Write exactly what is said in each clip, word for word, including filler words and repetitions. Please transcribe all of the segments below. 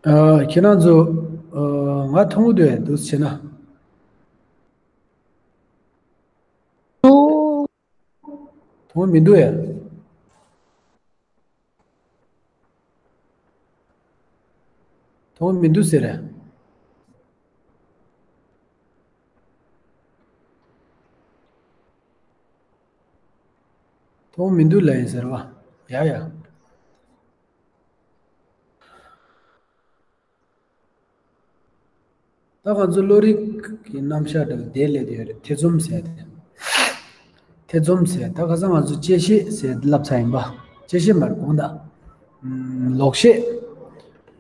ཨ། ཁྱེད་རང་ཚོ། ཨ། ང་མཐོང་གི་འདུག་ཡ། འདུག་བྱས་ན། མཐོང་གི་མི་འདུག་ཡ། མཐོང་གི་མི་འདུག་ཟེར་ར། མཐོང་གི་མི་འདུག་ལབ་ཡིན་ཟེར་བ། ཡ་ཡ། ད་ང་ཚོ་བློ་རིག་གི་རྣམ་གཞག་འདྲ་བོ་དེ་སླེབས་ཡོད་རེད། ཐེ་ཚོམ་ཟེར་ཏེ། ཐེ་ཚོམ་ཟེར། ད་ཁ་སང་ང་ཚོ་བཅད་ཤེས་ཟེར་ལབ་ཚར་ཡིན་པ། བཅད་ཤེས་མ་རེད། དགོངས་དག་ཨམ། ལོག་ཤེས།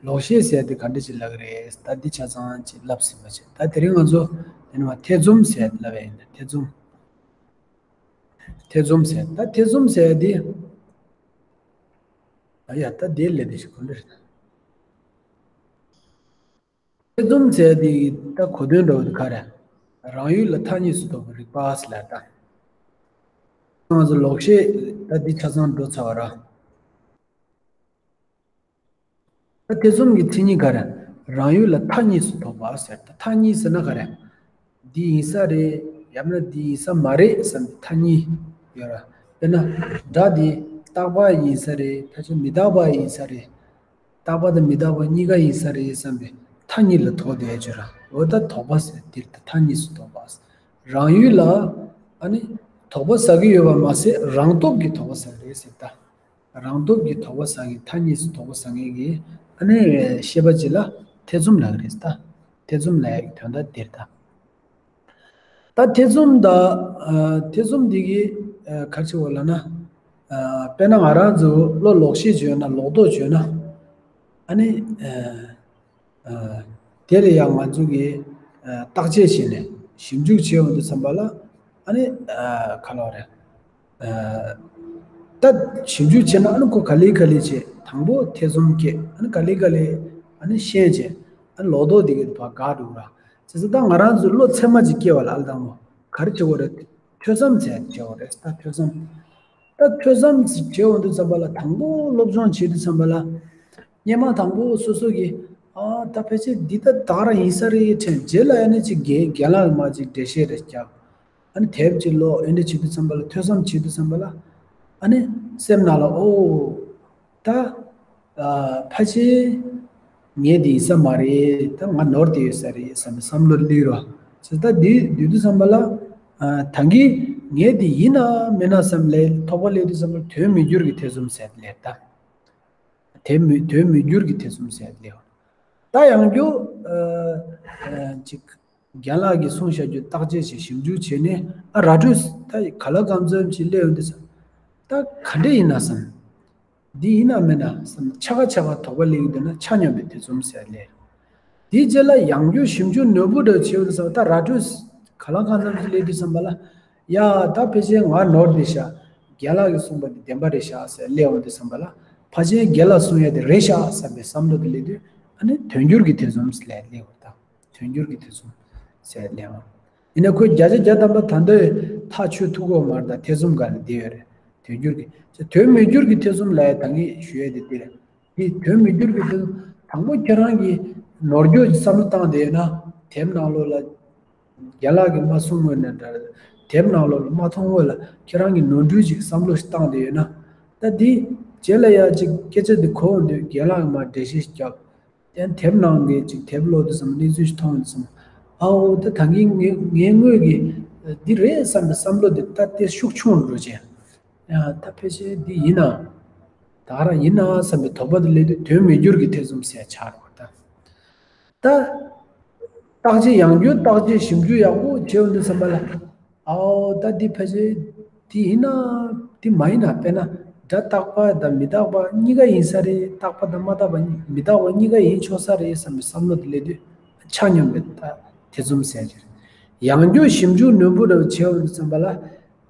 ལོག་ཤེས་ཟེར་དེ་ག་འདྲ་ཞིག་ལབ་ཀྱི་རེད། ད་འདི་ཆ་ཚང་ཅིག་ལབ་ཟིན་པ་བྱས། ད་དེ་རིང་ང་ཚོ་དེ་ནི་མ་ཐེ་ཚོམ་ཟེར་ལབ་ཡ་ཡིན། ད་ཐེ་ཚོམ། ཐེ་ཚོམ་ཟེར། ད་ཐེ་ཚོམ་ཟེར་དེ། ཨ་ཡ། ད་དེ་ལས་དེ་ཞིག་གོ་འདྲ་རེད། ཐེ་ཚོམ་ཟེར་དེ་ད་གོ་དོན་འདྲ་བོ་དེ་ག་རེ། རང་ཡུལ་ལ་མཐའ་གཉིས་སུ་རྟོག་པའི་རིག་པ་ཟེར་ལ། ད་ང་ཚོ་ལོག་ཤེས་ད་འདི་ཆ་ཚང་འགྲོ་ཚར་བ་ར། ད་ཐེ་ཚོམ་གྱི་མཚན་ཉིད་ག་རེ། རང་ཡུལ་ལ་མཐའ་གཉིས་སུ་རྟོག་པ་ཟེར། ད་མཐའ་གཉིས་ཟེར་ན་ག་རེ། འདི་ཡིན་ས་རེད། ཡང་ན་འདི་ཡིན་ས་མ་རེད་བསམ་པའི་མཐའ་གཉིས་ཡོད་ར། དཔེར་ན་སྒྲ་འདི་རྟག་པ་ཡིན་ས་རེད། ཕལ་ཆེར་མི་རྟག་པ་ཡིན་ས་རེད། རྟག་པ་དང་མི་རྟག་པ་གཉིས་ཀ་ཡིན་ས་རེད་བསམ་པའི་མཐའ་གཉིས་ལ་དོགས་བསྡད་ཡོད་ར། འོ་ད་དོགས་པ་ཟེར། འདིར་ད་མཐའ་གཉིས་སུ་དོགས་པ། རང་ཡུལ་ལ་ཨ་ནི་དོགས་པ་ཟ་གི་ཡོད་པ་མ་ཟད། རང་སྟོབས་ཀྱིས་དོགས་པ་ཟ་གི་རེད་ཟེར། ད་རང་སྟོབས་ཀྱིས་དོགས་པ་ཟ་མཁན། མཐའ་གཉིས་སུ་དོགས་པ་ཟ་མཁན་གྱི་ཨ་ནི་ཤེས་པ་ཅིག་ལ་ཐེ་ཚོམ་ལབ་ཀྱི་རེད། ད་ཐེ་ཚོམ་ལབ་ཡག་གི་དོན་དག་འདིར་ད། ད་ཐེ་ཚོམ་ད། ཨ། ཐེ་ཚོམ་འདི་གི། ཨ། ག་རེ་ཟེར་དགོས་ལབ་ན། ཨ། དཔེར་ན་ང་རང་ཚོ་བློ་ལོག་ཤེས་བྱུང་ན། ལོག་རྟོག་བྱུང་ན། ཨ་ནི། ཨ། ཨ། དེ་ལ་ཡང་ང་ཚོ་གིས། ཨ། བརྟག་དཔྱད་བྱས་ནས་ཞིབ་འཇུག་བྱས་ཡོང་དུས་ཙམ་པ་ལ། ཨ་ནི། ཨ། ག་ལབ་རེད། ཨ། ད་ཞིབ་འཇུག་བྱས་ན། ཨ་ནི་ཁོ་ག་ལེ་ག་ལེ་བྱས། དང་པོ་ཐེ་ཚོམ་སྐྱེ། ཨ་ནི་ག་ལེ་ག་ལེ་ཨ་ནི་ཤེས་བྱས། ཨ་ནི་ལོག་རྟོག་དེ་གི་བར་འགག་འགྲོ་ར། བྱས་ཙང་ད་ང་རང་ཚོ་བློ་ཚད་མ་ཅིག་སྐྱེ་བ་ལ། ཨ་ལ་དང་པོ་ག་རེ་བྱེད་དགོས་རེད། ཐོས་བསམ་བྱེད་དགོས་རེད། ད་ཐོས་བསམ། ད་ཐོས་བསམ་བྱེད་ཡོང་དུས་ཙམ་པ་ལ། དང་པོ་སློབ་སྦྱོང་བྱེད་དུས་ཙམ་པ་ལ། སྔོན་མ་དང་པོ་སོ་སོ་གིས། ཨ། ད་ཕལ་ཆེར་འདི་ད་ད་ག་རང་ཡིན་ས་རེད་དྲན། རྗེས་ལ་ཨ་ནི་ཅིག་རྒན་རྒན་ལགས་མར་ཅིག་འགྲེལ་བཤད་རེ་རྒྱབ། ཨ་ནི་དེབ་ཅིག་ཀློག། ཨེ་འདྲ་བྱེད་དུས་ཙམ་པ་ལ། ཐོས་བསམ་བྱེད་དུས་ཙམ་པ་ལ། ཨ་ནི་སེམས་ནང་ལ། ཨོ། ད། ཨ། ཕལ་ཆེར་ངས་འདི་ཡིན་ས་མ་རེད། ད་ང་ནོར་བསྡད་ཡོད་ས་རེད་བསམ་པའི་བསམ་བློ་སླེབས་ར། བྱས་ཙང་ད་འདི་སྡོད་དུས་ཙམ་པ་ལ། ཨ། ད་གིན་ངས་འདི་ཡིན་ན་མིན་ན་བསམ་ལས། དོགས་པ་སླེབས་དུས་ཙམ་པ་ལ། དོན་མི་འགྱུར་གྱི་ཐེ་ཚོམ་ཟེར་སླེབས། ད་དོན་མི་དོན་མི་འགྱུར་གྱི་ཐེ་ཚོམ་ཟེར་སླེབས། ད་ཡང་བསྐྱར། ཨ། ཨ། ཅིག་རྒན་ལགས་ཀྱིས་གསུངས་བཞག་རྒྱུ་བརྟག་དཔྱད་བྱས། ཞིབ་འཇུག་བྱས་ནས། ཨ། ར་སྤྲོད། ད་ག་ལ་གང་འཚམ་ཅིག་སླེབས་ཡོང་དུས་ཙམ། ད་ག་འདྲ་ཡིན་ན་བསམ། འདི་ཡིན་ན་མིན་ན་བསམ། ཆ་ག་ཆ་ག་དོགས་པ་སླེབས་ཀྱི་འདུག་ན། ཆ་སྙོམས་པའི་ཐེ་ཚོམ་ཟེར་སླེབས། དེའི་རྗེས་ལ་ཡང་བསྐྱར་ཞིབ་འཇུག་ནོར་བུ་འདྲ་བྱས་ཡོང་དུས་ཙམ། ད་ར་སྤྲོད། ག་ལ་གང་འཚམ་ཅིག་སླེབས་དུས་ཙམ་པ་ལ། ཡ། ད་ཕལ་ཆེར་ང་ནོར་བསྡད་ཤག་རྒན་ལགས་ཀྱིས་གསུངས་པ་འདི་བདེན་པ་རེད་ཤག་ཟེར་སླེབས་ཡོང་དུས་ཙམ་པ་ལ། ཕལ་ཆེར་རྒན་ལགས་གསུང་ཡ་དེ་རེད་ཤག་བསམ་པའི་བསམ་བློ་དེ་སླེབས་དུས། ཨ་ནི་དོན་འགྱུར་གྱི་ཐེ་ཚོམ་ཟེར་སླེབས་ཡོང་། ད་དོན་འགྱུར་གྱི་ཐེ་ཚོམ་ཟེར་སླེབས་ཡོང་། ཡིན་ན་ཁོས་བརྒྱ་ཆ་བརྒྱ་ཐམ་པ་ད་ལྟ་ཐག་ཆོད་ཐུབ་ཀྱི་ཡོད་མ་རེད། ད་ཐེ་ཚོམ་སྒང་ལ་བསྡད་ཡོད་རེད། དོན་འགྱུར་གྱི། དོན་མི་འགྱུར་གྱི་ཐེ་ཚོམ་ལབ་ཡ་ད་གིན་ཞུ་ཡ་དེ་འདི་རེད། འདི་དོན་མི་འགྱུར་གྱི་ཐེ་ཚོམ། དང་པོ་ཁྱེད་རང་གིས་ནོར་འཁྱོག་ཅིག་བསམ་བློ་བཏང་བསྡད་ཡོད་ན། དེབ་ནང་ལོགས་ལ། རྒན་ལགས་ཀྱིས་མ་གསུང་སྔོན་ནས་འདྲ། དེབ་ནང་ལོགས་ལ་མ་མཐོང་སྔོན་ལ་ཁྱེད་རང་གིས་ནོར་འཁྲུལ་ཅིག་བསམ་བློ་ཞིག་བཏང་བསྡད་ཡོད་ན། ད་འདི་རྗེས་ལ་ཡ་ཅིག་སྐད་ཆ་འདི་གོ་འོང་དུས་རྒན་ལགས་ཀྱིས་མར་འགྲེལ་བཤད་ཞིག་བརྒྱབ། ཡང་དེབ་ནང་གི་ཅིག་དེབ་ཀློག་དུས་ཙམ། གནས་ཚུལ་ཞིག་མཐོང་དུས་ཙམ། ཨའོ། ད་ད་གིན་ངས་ངས་དངོས་ཀྱི་འདི་རེད་བསམ་པའི་བསམ་བློ་འདི་ད་དེ་ཤུགས་ཆུང་རུ་འགྲོ་བྱས། ཡང་ད་ཕལ་ཆེར་འདི་ཡིན་ན། ད་ག་རང་ཡིན་ན་བསམ་པའི་དོགས་པ་དེ་སླེབས་དུས་དོན་མི་འགྱུར་གྱི་ཐེ་ཚོམ་ཟེར་ཆགས་འགྲོ་བ། ད། ད། བརྟག་དཔྱད་ཡང་བསྐྱར་བརྟག་དཔྱད་ཞིབ་འཇུག་ཡག་པོ་བྱས་ཡོང་དུས་ཙམ་པ་ལ། ཨའོ། ད་འདི་ཕལ་ཆེར་འདི་ཡིན་ན་འདི་མ་ཡིན་ན། དཔེར་ན་སྒྲ་རྟག་པ་དང་མི་རྟག་པ་གཉིས་ཀ་ཡིན་ས་རེད། རྟག་པ་དང་མ་རྟག་པ་མི་རྟག་པ་གཉིས་ཀ་ཡིན་ཆོག་ས་རེད་བསམ་པའི་བསམ་བློ་དེ་སླེབས་དུས། ཆ་སྙོམས་པའི་ད་ཐེ་ཚོམ་ཟེར་གྱི་རེད། ཡང་བསྐྱར་ཞིབ་འཇུག་ནོར་བུ་འདྲ་བོ་བྱས་ཡོང་དུས་ཙམ་པ་ལ།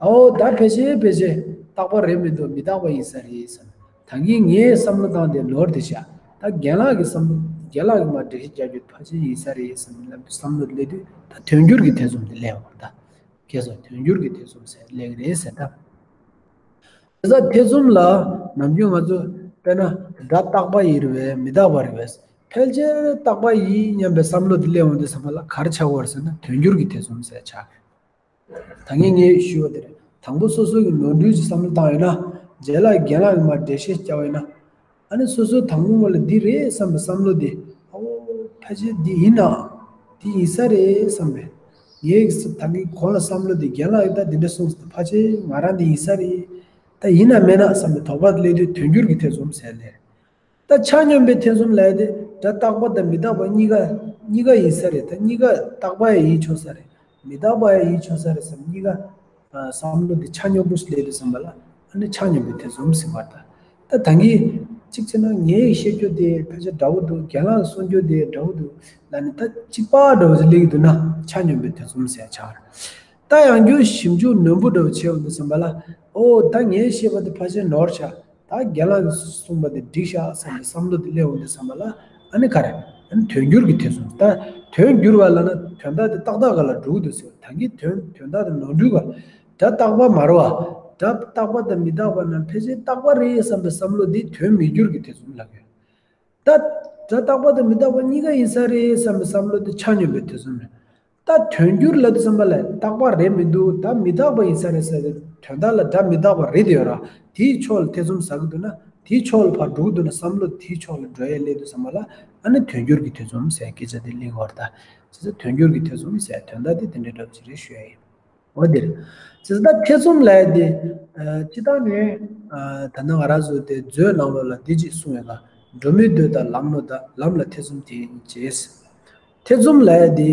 ཨའོ། ད་ཕལ་ཆེར་ཕལ་ཆེར་རྟག་པ་རེད་མི་འདུག་མི་རྟག་པ་ཡིན་ས་རེད་བསམ། ད་གིན་ངས་བསམ་བློ་བཏང་དེ་ནོར་བསྡད་ཤག་ད་རྒན་ལགས་ཀྱིས་བསམ། རྒན་ལགས་ཀྱིས་མར་འགྲེལ་བཤད་རྒྱག་རྒྱུ་ཕལ་ཆེར་ཡིན་ས་རེད་བསམ་ལབ་དུས། བསམ་བློ་སླེབས་དུས་ད་དོན་འགྱུར་གྱི་ཐེ་ཚོམ་དེ་སླེབས་ཡོང་བ། ད་ཁྱེད་ཚོ་དོན་འགྱུར་གྱི་ཐེ་ཚོམ་ཟེར་སླེབས་ཀྱི་རེད་ཟེར། ད་དེ་ཚོ་ཐེ་ཚོམ་ལ་ནམ་རྒྱུན་ང་ཚོ་དཔེར་ན་སྒྲ་རྟག་པ་ཡིན་རེད་པས། མི་རྟག་པ་རེད་པས། ཕལ་ཆེར་རྟག་པ་ཡིན་སྙམ་པའི་བསམ་བློ་དེ་སླེབས་འོང་དུས་ཙམ་པ་ལ་ག་རེ་ཆགས་ཀྱི་ཡོད་རེད་ཟེར་ན། དོན་འགྱུར་གྱི་ཐེ་ཚོམ་ཟེར་ཆགས། ད་ངས་ངས་ཞུས་པ་དེ་རེད། དང་པོ་སོ་སོ་གི་ནོར་འཁྲུལ་གྱི་བསམ་བློ་བཏང་ཡོད་ན། རྗེས་ལ་རྒན་ལགས་ཀྱིས་མར་འགྲེལ་བཤད་བརྒྱབ་པ་ཡིན་ན། ཨ་ནི་སོ་སོའི་དང་པོ་ངོ་ལ་འདི་རེད་བསམ་པའི་བསམ་བློ་དེ། ཨོ། ཕལ་ཆེར་འདི་ཡིན་ན། འདི་ཡིན་ས་རེད་བསམ་པའི། ངས་ད་གིན་གོང་ལ་བསམ་བློ་དེ། རྒན་ལགས་ཀྱིས་ད་འདི་འདྲ་གསུངས་ཟེར། ཕལ་ཆེར་ང་རང་འདི་ཡིན་ས་རེད། ད་ཡིན་ན་མེད་ན་བསམ་པའི་དོགས་པ་སླེབས་དུས་དོན་འགྱུར་གྱི་ཐེ་ཚོམ་ཟེར་ལེ། ད་ཆ་སྙོམས་པའི་ཐེ་ཚོམ་ལབ་ཡ་དེ། སྒྲ་རྟག་པ་དང་མི་རྟག་པ་གཉིས་ཀ། གཉིས་ཀ་ཡིན་ས་རེད། ད་གཉིས་ཀ། རྟག་པ་ཡང་ཡིན་ཆོག་ས་རེད། མི་རྟག་པ་ཡང་ཡིན་ཆོག་ས་རེད་བསམ། གཉིས་ཀ། ཨ། བསམ་བློ་དེ་ཆ་སྙོམས་པོ་ཞིག་སླེབས་དུས་ཙམ་པ་ལ། ཨ་ནི་ཆ་སྙོམས་པའི་ཐེ་ཚོམ་ཟེར་བ། ད་ད་གིན་གཅིག་བྱས་ན་ངས་བཤད་རྒྱུ་དེ་ཕལ་ཆེར་འདྲ་བོ་འདུག་རྒན་ལགས་གསུང་རྒྱུ་དེ་འདྲ་བོ་འདུག་ལབ་ནས། ད་གཅིག་པ་འདྲ་བོ་ཞིག་སླེབས་ཀྱི་འདུག་ན། ཆ་སྙོམས་པའི་ཐེ་ཚོམ་ཟེར་ཆགས་རེད། ད་ཡང་བསྐྱར་ཞིབ་འཇུག་ནན་པོ་འདྲ་བོ་བྱས་འོང་དུས་ཙམ་པ་ལ། ཨོ། ད་ངས་བཤད་པ་དེ་ཕལ་ཆེར་ནོར་ཤག་ད་རྒན་ལགས་ཀྱིས་གསུངས་པ་དེ་འགྲིག་ཤག་བསམ་པའི་བསམ་བློ་དེ་སླེབས་འོང་དུས་ཙམ་པ་ལ། ཨ་ནི་ག་རེ། ཨ་ནི་དོན་འགྱུར་གྱི་ཐེ་ཚོམ། ད་དོན་འགྱུར་བ་ལབ་ན་དོན་དག་དེ་ཏག་ཏག་སྒང་ལ་འགྲོ་གི་འདུག་ཟེར། ད་གིན་དོན་དོན་དག་དེ་ནོར་འཁྲུལ་ག་སྒྲ་རྟག་པ་མ་རེད་པ། སྒྲ་རྟག་པ་དང་མི་རྟག་པ་ནང་ཕལ་ཆེར་རྟག་པ་རེད་བསམ་པའི་བསམ་བློ་དེ་དོན་མི་འགྱུར་གྱི་ཐེ་ཚོམ་ལབ་ཡོད། ད་སྒྲ་རྟག་པ་དང་མི་རྟག་པ་གཉིས་ཀ་ཡིན་ས་རེད་བསམ་པའི་བསམ་བློ་དེ་ཆ་སྙོམས་པའི་ཐེ་ཚོམ་རེད། ད་དོན་འགྱུར་ལབ་དུས་ཙམ་པ་ལ་རྟག་པ་རེད་མི་འདུག་ད་མི་རྟག་པ་ཡིན་ས་རེད་ཟེར་ཏེ། དོན་དག་ལ་སྒྲ་མི་རྟག་པ་རེད་དེ་ཡོད་ར། དེའི་ཕྱོགས་ལ་ཐེ་ཚོམ་ཟ་གི་འདུག་ན། དེའི་ཕྱོགས་ལ་ཕར་འགྲོ་གི་འདུག་ན། བསམ་བློ་དེའི་ཕྱོགས་ལ་འགྲོ་ཡ་སླེབས་དུས་ཙམ་པ་ལ། ཨ་ནི་དོན་འགྱུར་གྱི་ཐེ་ཚོམ་ཟེར་སྐད་ཆ་དེ་སླེབས་ཀྱི་ཡོད་རེད། ད་བྱས་ཙང་དོན་འགྱུར་གྱི་ཐེ་ཚོམ་ཟེར་དོན་དག་དེ་དེ་འདྲའི་འདྲ་པོ་ཅིག་རེད་ཞུ་ཡ་ཡིན། འོ་དེ་རེད། བྱས་ཙང་ད་ཐེ་ཚོམ་ལབ་ཡ་དེ། ཨ། སྤྱིར་བཏང་ནས། ཨ། ད་ནང་ང་རང་ཚོ་དེ་མཛོད་ནང་ལོགས་ལ་འདི་གཅིག་གསུངས་ཡོད་ལ། འགྲོ་མི་འདོད་དང་ལམ་ནོར་དང་། ལམ་ལ་ཐེ་ཚོམ་དེ་ཡིན་བྱས། ཐེ་ཚོམ་ལབ་ཡ་དེ།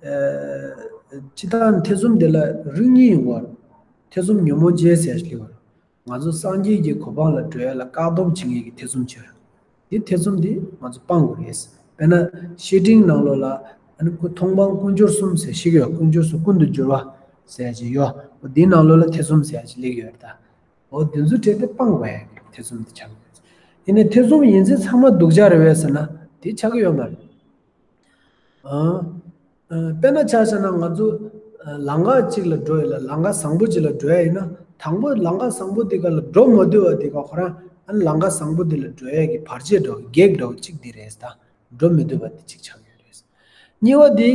ཨ། སྤྱིར་བཏང་ཐེ་ཚོམ་དེ་ལ་རིགས་གཉིས་ཡོང་གི་ཡོད་རེད། ཐེ་ཚོམ་ཉོན་མོངས་ཅན་ཟེར་ཡ་ཞིག་ཡོད་རེད། ང་ཚོ་སངས་རྒྱས་ཀྱི་གོ་འཕང་ལ་འགྲོ་ཡ་ལ་བཀག་སྡོམ་བྱེད་མཁན་གྱི་ཐེ་ཚོམ་ཅིག་ཡོད་རེད། དེ་ཐེ་ཚོམ་འདི་ང་ཚོ་སྤང་དགོས་རེད། དཔེར་ན་བཤེས་སྤྲིང་ནང་ལོགས་ལ། ཨ་ནི་ཀུན། མཐོང་སྤང་ཀུན་སྦྱོར་གསུམ་ཟེར་ཞིག་ཡོད། ཀུན་སྦྱོར་གསུམ། ཀུན་ཏུ་སྦྱོར་བ་ཟེར་ཡ་ཅིག་ཡོད། འོ་དེའི་ནང་ལོགས་ལ་ཐེ་ཚོམ་ཟེར་ཡ་ཅིག་སླེབས་ཡོད་རེད་ད། འོ་དེ་ཚོའི་གྲས་དེ་སྤང་དགོས་ཡ་གི་ཐེ་ཚོམ་དེ་ཆགས་ཀྱི་ཡོད། ཡིན་ནའི་ཐེ་ཚོམ་ཡིན་ཚད་ཚང་མ་སྡུག་ཅག་རེད་པས་ཟེར་ན་དེ་ཆགས་ཀྱི་ཡོད་མ་རེད། ཨ། ཨ། དཔེར་ན་ཆ་བཞག་ན་ང་ཚོ། ཨ། ལམ་ཁ་གཅིག་ལ་འགྲོ་ཡ་ལ། ལམ་ཁ་བཟང་པོ་གཅིག་ལ་འགྲོ་ཡ་ཡིན་ན། དང་པོ་ལམ་ཁ་བཟང་པོ་དེ་ག་ལ་འགྲོ་མ་འདོད་པ་དེ་ག་ཁོ་རང་། ཨ་ནི་ལམ་ཁ་བཟང་པོ་དེ་ལ་འགྲོ་ཡ་གི་བར་ཆད་འདྲ་བོ། གེགས་འདྲ་བོ་གཅིག་དེ་རེད་ད། འགྲོ་མི་འདོད་པ་དེ་གཅིག་ཆགས་ཡོད་རེད། གཉིས་པ་དེ་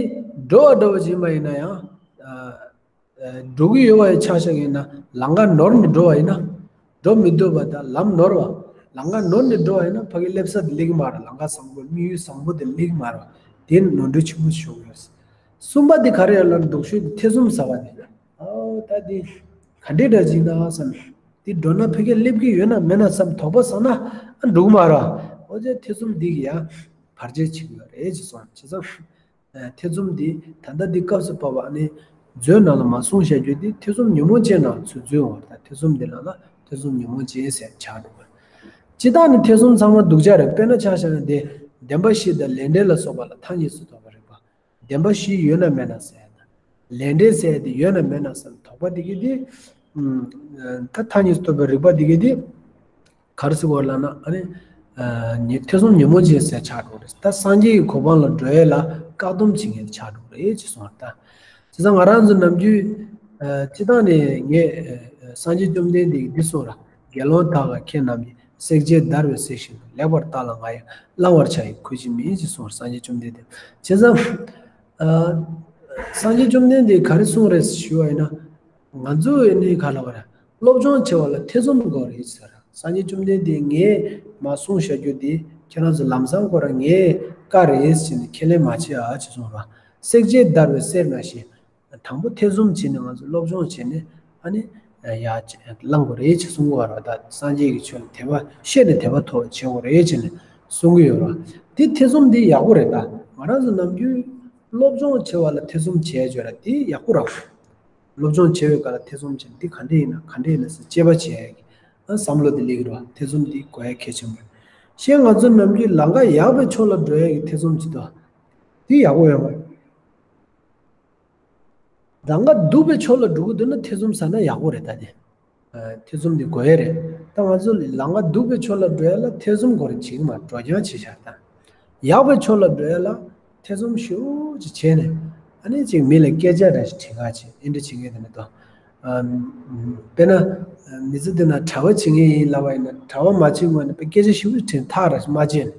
འགྲོ་བ་འདྲ་བོ་ཅིག་ཡིན་པ་ཡིན་ན་ཡང་། ཨ། ཨ། འགྲོ་གི་ཡོད་པ་ཡི་ཆ་བཞག་ཡིན་ན། ལམ་ཁ་ནོར་ནས་འགྲོ་བ་ཡིན་ན། འགྲོ་མི་འདོད་པ་དང་ལམ་ནོར་བ། ལམ་ཁ་ནོར་ནས་འགྲོ་བ་ཡིན་ན་ཕ་གི་སླེབས་ས་དེ་སླེབས་ཀྱི་མ་རེད། ལམ་ཁ་བཟང་པོ། དམིགས་ཡུལ་བཟང་པོ་དེ་སླེབས་ཀྱི་མ་རེད། དེ་ནོར་འཁྲུལ་ཆེན་པོ་ཞིག་ཡོད། གསུམ་པ་དེ་ག་རེ་ཡོད་ལབ་ན། སྡུག་ཤོས་དེ་ཐེ་ཚོམ་ཟ་བ་དེ། ཨོ། ད་དེ་ག་འདྲས་འདྲ་ཅིག་ན་བསམ། དེ་འགྲོ་ན་ཕ་གི་སླེབས་ཀྱི་ཡོད་ན་མེད་ན་བསམ་དོགས་པ་ཟ་ན། ཨ། འགྲོ་གི་མ་རེད། འོ་ཙི་ཐེ་ཚོམ་འདི་གིས་ཡང་བར་ཆད་བྱེད་ཀྱི་ཡོད་རེད་ཅེས་གསུངས། བྱས་ཙང་། ཨ། ཐེ་ཚོམ་འདི་ད་ལྟ་འདི་སྐབས་སུ་བབ་པ། ཨ་ནི་མཛོད་ནང་ལ་མར་གསུངས་བཞག་རྒྱུ་འདི་ཐེ་ཚོམ་ཉོན་མོངས་ཅན་ནང་ཚུད་ཚུད་ཡོང་བ་རེད། ཐེ་ཚོམ་འདི་ནང་ལ་ཐེ་ཚོམ་ཉོན་མོངས་ཅན་ཟེར་ཆགས་འགྲོ་བ། སྤྱིར་བཏང་ནི་ཐེ་ཚོམ་ཚང་མ་སྡུག་ཅག་རེད། དཔེར་ན་ཆ་བཞག་ན་དེ། བདེན་པ་བཞི་དང་ལས་འབྲས་ལ་སོགས་པ་ལ་མཐའ་གཉིས་སུ་རྟོག་པའི་རིགས་པ། བདེན་པ་བཞི་ཡོད་ན་མེད་ན་ཟེར་ན། ལས་འབྲས་ཟེར་དེ་ཡོད་ན་མེད་ན་ཟེར་ན་དོགས་པ་དེ་གི་དེ། ཨུམ། ད་མཐའ་གཉིས་སུ་རྟོག་པའི་རིགས་པ་དེ་གི་དེ། ག་རེ་ཟེར་དགོས་ལབ་ན། ཨ་ནི། ཨ། ཉེ། ཐེ་ཚོམ་ཉོན་མོངས་ཅན་ཟེར་ཆགས་འགྲོ་གི་རེད། ད་སངས་རྒྱས་ཀྱི་གོ་འཕང་ལ་འགྲོ་ཡས་ལ་བཀག་སྡོམ་བྱེད་མཁན་ཆགས་འགྲོ་གི་རེད་ཅེས་གསུངས་པ་རེད་ད། བྱས་ཙང་ང་རང་ཚོ་ནམ་རྒྱུན། ཨ། སྤྱིར་བཏང་ནས་ངས། ཨ། སངས་རྒྱས་བཅོམ་ལྡན་འདས་ཀྱིས་འདི་གསུངས་ར། དགེ་སློང་དག་ག་ཁྱེད་རྣམས་ཀྱིས། བསྲེག་བཅད་བརྡར་བའི་གསེར་བཞིན་དུ། ལེགས་པར་བརྟགས་ལ་ང་ཡིས། བླང་བར་བྱ་ཡི་ཁུར་ཆེན་མིན། ཅེས་གསུངས་ར། སངས་རྒྱས་བཅོམ་ལྡན་འདས། བྱས་ཙང་། ཨ། སངས་རྒྱས་བཅོམ་ལྡན་འདས་ག་རེ་གསུངས་རེད་ཞུ་བ་ཡིན་ན། ང་ཚོ་ཡིན་ནའི་ག་ལབ་པ་རེད། སློབ་སྦྱོང་བྱེད་པ་ལ་ཐེ་ཚོམ་དགོས་རེད་ཟེར། སངས་རྒྱས་བཅོམ་ལྡན་འདས་ངས་མར་གསུངས་བཞག་རྒྱུ་འདི་ཁྱེད་རང་ཚོ་ལམ་སང་ཁོ་རང་ངའི་བཀའ་རེད་ཟེར་ནས་ཁས་ལེན་མ་བྱེད་ཨ་ཅེས་གསུངས་ར། བསྲེག་བཅད་བརྡར་བའི་གསེར་ནང་བཞིན། དང་པོ་ཐེ་ཚོམ་བྱས་ནས་ང་ཚོ་སློབ་སྦྱོང་བྱས་ནས། ཨ་ནི་ཡར་བླང་དགོས་རེད་ཅེས་གསུང་གི་ཡོད་རེད་པ། ད་སངས་རྒྱས་ཀྱི་ཆོས་ལ་དད་པ། ཤེས་ནས་དད་པ་ཐོབ་པ་བྱེད་དགོས་རེད་ཅེས་ནས་གསུང་གི་ཡོད་རེད་པ། དེ་ཐེ་ཚོམ་འདི་ཡག་པོ་རེད། ད་ང་རང་ཚོ་ནམ་རྒྱུན་སློབ་སྦྱོང་བྱེད་པ་ལ་ཐེ་ཚོམ་བྱས་བྱས་ར། དེ་ཡག་པོ་རེད། སློབ་སྦྱོང་བྱེད་པའི་སྐབས་ལ་ཐེ་ཚོམ་བྱས་ནས་འདི་ག་འདྲ་ཡིན་ན་ག་འདྲ་ཡིན་ན་ཟེར་དཔྱད་པ་བྱེད་ཡག་གི། ཨ། བསམ་བློ་དེ་སླེབས་ཀྱི་རེད་པ། ཐེ་ཚོམ་འདི་དགོས་ཡ་གལ་ཆེན་པོ་རེད། གཞན་ང་ཚོ་ནམ་རྒྱུན་ལམ་ཁ་ཡག་པའི་ཕྱོགས་ལ་འགྲོ་ཡ་གི་ཐེ་ཚོམ་བྱེད་དོ། དེ་ཡག་པོ་ཡོད་མ་རེད། ལམ་ཁ་སྡུག་པའི་ཕྱོགས་ལ་འགྲོ་གི་འདུག་ན་ཐེ་ཚོམ་ཟ་ན་ཡག་པོ་རེད་ད་དེ། ཨ། ཐེ་ཚོམ་འདི་དགོས་ཡ་རེད། ད་ང་ཚོ་ལམ་ཁ་སྡུག་པའི་ཕྱོགས་ལ་འགྲོ་ཡ་ལ་ཐེ་ཚོམ་དགོས་རེད། བྱེད་ཀྱི་མ་རེད། འགྲོ་རྐྱང་བྱེད་བཞག་ད། ཡག་པའི་ཕྱོགས་ལ་འགྲོ་ཡ་ལ་ཐེ་ཚོམ་ཞེ་པོ་ཅིག་བྱས་ནས། ཨ་ནི་ཅིག་མི་ལ་སྐད་ཆ་འདྲ་ཞིག་དྲི་ག་བྱེད། ཨེ་འདྲ་བྱེད་མཁན་དེ་འདྲ་འདུག་ཨ། དཔེར་ན་མི་ཚེ་འདི་ན་གྲྭ་པ་བྱེད་མཁན་ཡིན་ལབ་པ་ཡིན་ན། གྲྭ་པ་མ་བྱེད་སྔོན་ནས་དཔེ་སྐད་ཆ་ཞེ་པོ་ཅིག་དྲིས། ཐག་ར་མ་བཅད་ནས།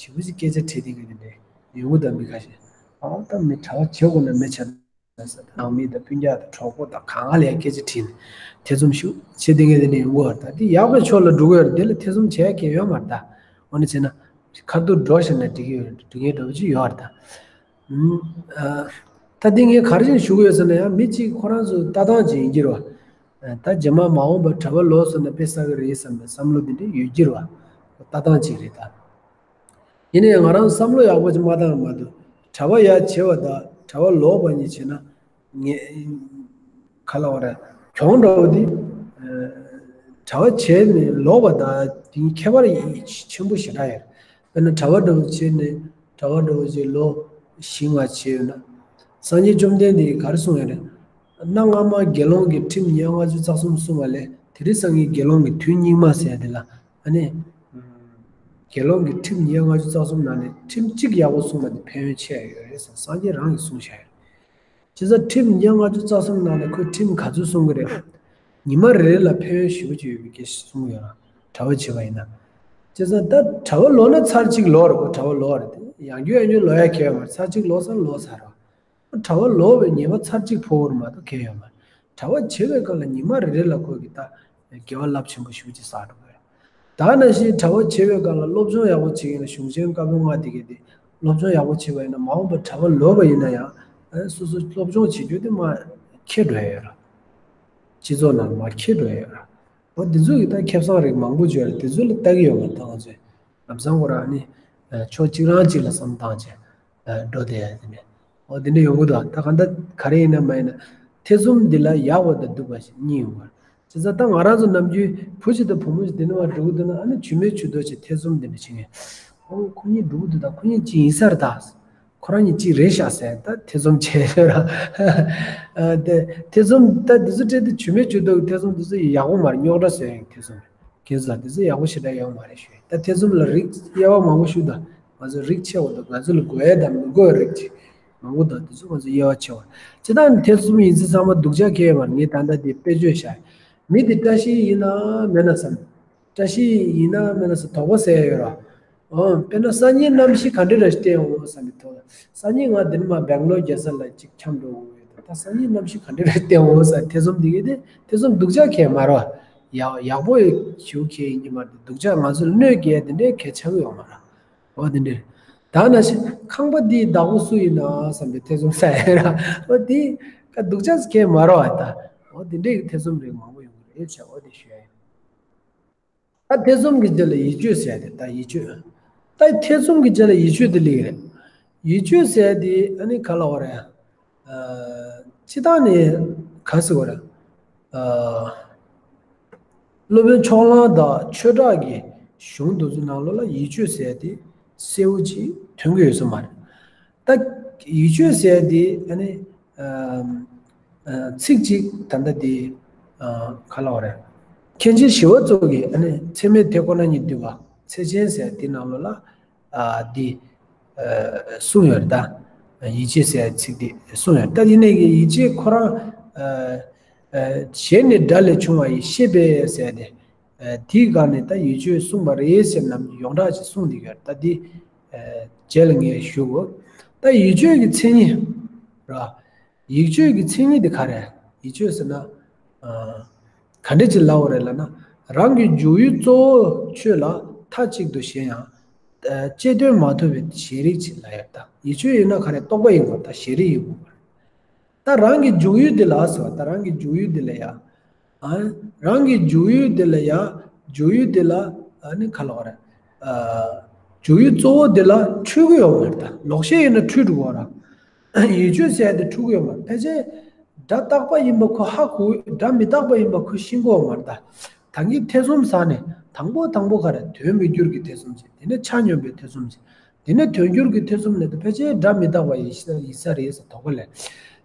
ཞེ་པོ་ཅིག་སྐད་ཆ་དྲིས་དེ་གི་དེ་འདྲ་ཡོང་གི་འདུག་མི་ཁ་ཤས། ཨོ་ད་མི་གྲྭ་བ་བྱེད་དགོས་ན་མི་བྱ་ན་ཟེར། ནང་མི་དང་སྤུན་ཀྱག་དང་གྲོགས་པོ་དང་གང་ག་ལ་ཡང་སྐད་ཆ་དྲིས་ནས་ཐེ་ཚོམ་ཞུ་བྱེད་དེ་གི་དེ་འདྲ་ཡོང་གི་ཡོད་རེད། ད་དེ་ཡག་པའི་ཕྱོགས་ལ་འགྲོ་གི་ཡོད་རེད། དེ་ལ་ཐེ་ཚོམ་བྱེད་ཡ་གང་ཡང་ཡོད་མ་རེད། ད་འོ་ན་བྱས་ན་ཁ་ཐུག་འགྲོ་བཞག་ན་འགྲིག་གི་ཡོད་རེད། འགྲིག་མཁན་འདྲ་པོ་ཅིག་ཡོད་རེད་ད། ཨ་ད་འདི་ངས་ག་རེ་བྱས་ནས་ཞུ་གི་ཡོད་ཟེར་ན། ཡང་མི་གཅིག་ཁོ་རང་ཚོ་ལྟ་སྟངས་ཅིག་ཡིན་གྱི་རེད་བ། ད་རྗེས་མ་མ་འོངས་པར་གྲྭ་པ་ལོག་སོང་ན་དཔེ་བསགས་ཀྱི་རེད་བསམ་པའི་བསམ་བློ་འདི་འདྲ་ཡོད་ཀྱི་རེད་བ། ལྟ་སྟངས་ཅིག་རེད་ད། ཡིན་ནའི་ང་རང་བསམ་བློ་ཡག་པོ་ཅིག་མ་བཏང་མ་གཏོགས། གྲྭ་པ་ཡར་བྱེད་པ་དང་གྲྭ་པ་ལོག་པ་གཉིས་བྱས་ན། ངས་ག་ལབ་དགོས་རེད། གྱོང་འདྲ་པོ་འདི། གྲྭ་པ་བྱས་ནས་ལོག་པ་དང་དེ་གཉིས་ཁྱད་པར་ཆེན་པོ་ཞེ་དྲག་ཡོད་རེད། དཔེར་ན་གྲྭ་པ་འདྲ་པོ་བྱས་ནས་གྲྭ་པ་འདྲ་པོ་ཅིག་ལོ་བཞི་ལྔ་བྱས་ཡོད་ན། སངས་རྒྱས་བཅོམ་ལྡན་འདས་ཀྱིས་ག་རེ་གསུངས་ཡོད་རེད། གནའ་སྔ་མ་དགེ་སློང་གི་ཁྲིམས་ཉེར་ལྔ་བཅུ་རྩ་གསུམ་གསུངས་པ་ལས། དེང་སང་གི་དགེ་སློང་གི་དུས་སྙིགས་མ་ཟེར་ཡ་དེ་ལ། ཨ་ནི། དགེ་སློང་གི་ཁྲིམས་ཉེར་ལྔ་བཅུ་རྩ་གསུམ་ནང་ནས་ཁྲིམས་གཅིག་ཡག་པོ་གསུངས་པ་དེ་ཕན་ཡོན་ཆེ་ཡོད་རེད་ཟེར། སངས་རྒྱས་རང་གིས་གསུངས་བཞག་ཡོད་རེད། བྱས་ཙང་ཁྲིམས་ཉེར་ལྔ་བཅུ་རྩ་གསུམ་ནང་ནས་ཁོས་ཁྲིམས་ག་ཚོད་གསུང་གི་རེད། ཉི་མ་རེ་རེ་ལ་ཕན་ཡོན་ཞེ་པོ་ཅིག་ཡོད་པའི་སྐད་ཆ་གསུང་གི་ཡོད་རེད། གྲྭ་པ་བྱས་པ་ཡིན་ན། བྱས་ཙང་ད་གྲྭ་པ་ལོག་ན་ཚར་གཅིག་ལོག་རེད། ཁོ་གྲྭ་པ་ལོག་རེད་དེ། ཡང་བསྐྱར་ཡང་བསྐྱར་ལོག་ཡ་གང་ཡང་མ་རེད། ཚར་གཅིག་ལོག་ཚར་ལོག་ཚར་རེད། གྲྭ་པ་ལོག་པའི་ཉེས་པ་ཚར་གཅིག་ཕོག་པ་རེད་མ་གཏོགས་གང་ཡང་ཡོད་མ་རེད། གྲྭ་པ་བྱེད་པའི་སྐབས་ལ་ཉི་མ་རེ་རེ་ལ་ཁོ་གིས་ད་དགེ་བ་རླབས་ཆེན་པོ་ཞེ་པོ་ཅིག་བསགས་འགྲོ་གི་རེད། ད་ནང་བཞིན་གྲྭ་པ་བྱེད་པའི་སྐབས་ལ་སློབ་སྦྱོང་ཡག་པོ་བྱེད་ཀྱི་ཡིན་ན། གཞུང་ཆེན་བཀའ་པོད་ལྔ་དེ་གའི་དེ་སློབ་སྦྱོང་ཡག་པོ་བྱེད་པ་ཡིན་ན། མ་འོངས་པར་གྲྭ་པ་ལོག་པ་ཡིན་ན་ཡང་། ཨ་སོ་སོ་སློབ་སྦྱོང་བྱེད་རྒྱུ་དེ་མར་འཁྱེར་འགྲོ་ཡ་ཡོད་རེད། སྤྱི་ཚོགས་ནང་མར་འཁྱེར་འགྲོ་ཡ་ཡོད་རེད། འོ་འདི་ཚོ་གི་ད་ཁེ་བཟང་རིགས་མང་པོ་ཅིག་ཡོད་རེད། དེ་ཚོ་ལ་ལྟ་གི་ཡོད་མ་རེད། ད་ང་ཚོས་ལམ་སང་ཁོ་རང་ནི་ཕྱོགས་གཅིག་རང་གཅིག་ལ་བསམ་བཏང་བྱས་འགྲོ་བསྡད་ཡ་དེ་ནས། འོ་དེ་འདྲ་ཡོང་གི་འདུག་ད་གང་ལྟར་ག་རེ་ཡིན་ན་མ་ཡིན་ན། ཐེ་ཚོམ་འདི་ལ་ཡག་པ་དང་སྡུག་པ་ཞིག་གཉིས་ཡོང་གི་རེད། བྱས་ཙང་ད་ང་རང་ཚོ་ནམ་རྒྱུན་བུ་ཞིག་དང་བུ་མོ་ཞིག་དེ་འདྲ་མར་འགྲོ་གི་འདུག་ན། ཨ་ནི་ཇུས་མེད་ཇུས་གཏོགས་བྱས་ཐེ་ཚོམ་འདི་འདྲ་བྱེད་མཁན། ཨོ་ཁོ་གཉིས་འགྲོ་གི་འདུག་ད་ཁོ་གཉིས་གཅིག་ཡིན་ས་རེད་ད། ཁོ་རང་གཉིས་གཅིག་རེད་ཤག་ཟེར་ད་ཐེ་ཚོམ་བྱས་ཡོད་ར། ཨ་དེ་ཐེ་ཚོམ་ད་འདི་ཚོ་སྤྲད་དེ་ཇུས་མེད་ཇུས་གཏོགས་ཀྱི་ཐེ་ཚོམ་འདི་ཚོ་ཡག་པོ་མ་རེད། རྙོག་དྲ་བཟོ་ཡག་གི་ཐེ་ཚོམ་རེད། ཁྱེད་ཚོ་འདི་ཚོ་ཡག་པོ་ཞེ་དྲག་ཡོད་མ་རེད་ཞུ། ད་ཐེ་ཚོམ་ལ་རིགས་དབྱེ་བ་མང་པོ་ཞིག་དང་། ང་ཚོ་རིགས་ཆེ་བ་དང་། ང་ཚོ་ལ་དགོས་ཡ་དང་མི་དགོས་པའི་རིགས་ཅིག་མང་པོ་དང་། འདི་ཚོ་ང་ཚོ་དབྱེ་བ་ཕྱེ་བ། སྤྱིར་བཏང་ནི་ཐེ་ཚོམ་ཡིན་ཚུལ་ཚང་མ་སྡུག་ཅག་གང་ཡང་མ་རེད། ངས་ད་ལྟ་འདི་དཔེ་བརྗོད་བཞག་མི་དེ་བཀྲ་ཤིས་ཡིན་ན་མེད་ན་བསམ། བཀྲ་ཤིས་ཡིན་ན་མེད་ན་བསམ། དོགས་པ་ཟ་ཡ་ཡོད་ར། ཨོ་དཔེར་ན་སང་ཉིན་གནམ་གཤིས་ག་འདྲ་རེ་བསྟན་འོང་བསམ་པའི་དོགས། སང་ཉིན་ང་འདི་ནས་མར་སྦེང་ལོར་རྒྱལ་ས་ལ་ཅིག་འཁྱམས་འགྲོ་དགོས་ཡོད། ད་སང་ཉིན་གནམ་གཤིས་ག་འདྲ་རེ་བསྟན་འོང་བསམ། ཐེ་ཚོམ་འདི་གི་དེ་ཐེ་ཚོམ་སྡུག་ཅག་གང་ཡང་མ་རེད་བ། ཡག་ཡག་པོ་ཞེ་པོ་གང་ཡང་ཡིན་གྱི་མ་རེད། སྡུག་ཅག་ང་ཚོ་ལ་གནོད་སྐྱེལ་དེ་འདྲའི་གང་ཡང་ཆགས་ཀྱི་ཡོད་མ་རེད། འོ་དེ་འདྲ་རེད། ད་ནང་བཞིན་ཁང་པ་འདིའི་བདག་པོ་སུ་ཡིན་ན་བསམ་པའི་ཐེ་ཚོམ་ཟ་ཡ་ར། འོ་དེ་ཀ་སྡུག་ཅག་གང་ཡང་མ་རེད་བ། ད་འོ་དེ་འདྲའི་ཐེ་ཚོམ་རིགས་མང་པོ་ཡོང་གི་རེད་བྱས། འོ་དེ་ཞུ་ཡ་ཡིན། ད་ཐེ་ཚོམ་གྱི་རྗེས་ལ་ཡིད་དཔྱོད་ཟེར་ཡ་དེ། ད་ཡིད་དཔྱོད། ད་ཐེ་ཚོམ་གྱི་རྗེས་ལ་ཡིད་དཔྱོད་དེ་སླེབས་ཀྱི་རེད། ཡིད་དཔྱོད་ཟེར་ཡ་དེ་ཨ་ནི་ག་ལབ་དགོས་རེད། ཨ་སྤྱིར་བཏང་ནས་ག་ཟེར་དགོས་རེད། ཨ་སློབ་དཔོན་ཕྱོགས་གླང་དང་ཆོས་གྲགས་ཀྱི་གཞུང་དེ་ཚོ་ནང་ལོགས་ལ་ཡིད་དཔྱོད་ཟེར་ཡ་དེ་གསལ་བོ་ཅིག་ཐོན་གྱི་ཡོད་ས་མ་རེད། ད་ཡིད་དཔྱོད་ཟེར་ཡ་དེ་ཨ་ནི་ཨ་ཨ་ཚིག་གཅིག་ད་ལྟ་དེ་ཨ་ག་ལབ་དགོས་རེད། མཁན་ཆེན་ཞི་བ་འཚོ་གིས་ཨ་ནི་ཚད་མའི་དེ་ཁོ་ན་ཉིད་བསྡུས་པ་ཚད་ཆེན་ཟེར་དེ་ནང་ལོགས་ལ་ཨ་དེ་ཨ་གསུངས་ཡོད་རེད། ད་ཡིད་དཔྱོད་ཟེར་ཡ་ཚིག་དེ་གསུངས་ཡོད་རེད། ད་ཡིན་ནའི་གི་ཡིད་དཔྱོད་ཁོ་རང་ཨ་ཨ་གཞན་ནི་སྒྲ་ལས་བྱུང་བ་ཡི་ཤེས་པས་ཟེར་ཏེ། ཨ་དེའི་སྒང་ནས་ད་ཡིད་དཔྱོད་གསུངས་པ་རེད་ཟེར་ནམ་ཡོངས་གྲགས་ཅིག་གསུངས་བསྡད་ཡོད་རེད། ད་འདི་ཨ་རྗེས་ལ་ངས་ཞུ་དགོས། ད་ཡིད་དཔྱོད་ཀྱི་མཚན་ཉིད་ར། ཡིད་དཔྱོད་ཀྱི་མཚན་ཉིད་དེ་ག་རེ། ཡིད་དཔྱོད་ཟེར་ན་ཨ་ག་འདྲ་ཅིག་ལབ་དགོས་རེད་ལབ་ན། རང་གི་འཇུག་ཡུལ་གཙོ་བོ་ཆོས་ལ་མཐའ་གཅིག་ཏུ་ཞེན་ཡང་ཨ་བཅད་དོན་མ་ཐུབ་པའི་ཞེན་རིག་ཅིག་ལབ་ཡོད། ད་ཡིད་དཔྱོད་ཡིན་ན་ག་རེ། རྟོག་པ་ཡིན་དགོས། ད་ཞེན་རིག་ཡིན་དགོས། ད་རང་གི་འཇུག་ཡུལ་འདི་ལ་ཟེར་བ། ད་རང་གི་འཇུག་ཡུལ་འདི་ལ་ཡ། ཨ། རང་གི་འཇུག་ཡུལ་འདི་ལ་ཡ། འཇུག་ཡུལ་འདི་ལ་ཨ་ནི་ག་ལབ་དགོས་རེད། ཨ། འཇུག་ཡུལ་གཙོ་བོ་འདི་ལ་འཁྲུལ་གྱི་ཡོད་མ་རེད། ད་ལོག་ཤེས་ཡིན་ན་འཁྲུལ་འགྲོ་གི་རེད། ཡིད་དཔྱོད་ཟེར་ཡ་དེ་འཁྲུལ་གྱི་ཡོད་མ་རེད། ཕལ་ཆེར་སྒྲ་རྟག་པ་ཡིན་པ་ཁོ་ཧ་གོ། སྒྲ་མི་རྟག་པ་ཡིན་པ་ཁོ་ཤེས་ཀྱི་ཡོད་མ་རེད། ད་ད་གིན་ཐེ་ཚོམ་ཟ་ནས་དང་པོ་དང་པོ་ག་རེ། དོན་མི་འགྱུར་གྱི་ཐེ་ཚོམ་བྱེད། དེ་ནས་ཆ་སྙོམས་པའི་ཐེ་ཚོམ་བྱེད། དེ་ནས་དོན་འགྱུར་གྱི་ཐེ་ཚོམ་ལས་དུ་ཕལ་ཆེར་སྒྲ་མི་རྟག་པ་ཡིན་ས་ཡིན་ས་རེད་ཟེར་དོགས་པ་ལས།